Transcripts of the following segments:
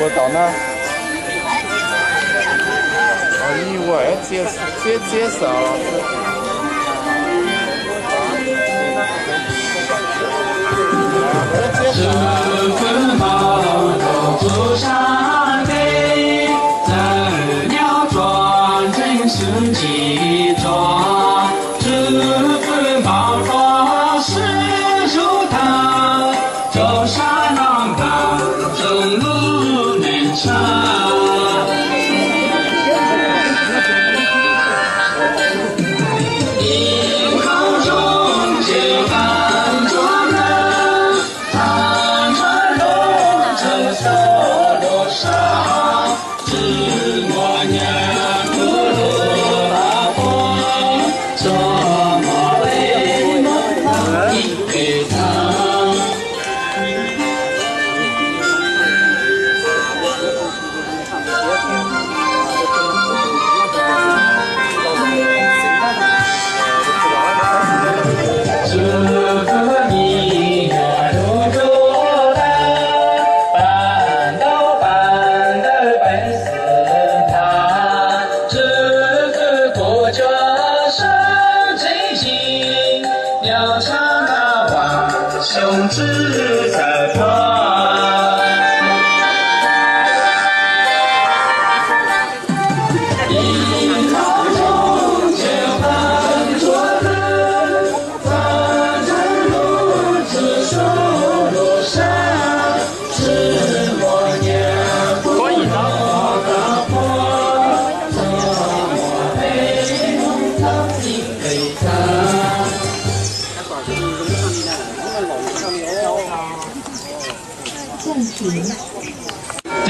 Ua tau na. Ua txiab txiab xav los. Tswv fwj npau rau txhua sab teb, txawm nyob tsuas ntseeg sib ntsib tsuas. Tswv fwj npau rau sib zub tag, rau sab noj npam zoo lub neej tshaj.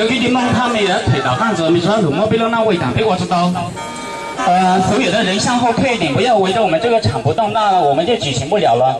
Cov kwv tij Hmoob thab me yuav them tom qab ntxuav me txhua tus muab peb lub neej ua ib taam peb ua tsis tau. Xub yam rau zev xyaa hau khej tias puas yog ua rau mas coj koj tsham puas tooj ntaj uas mas coj tsis tsis npuaj liam los.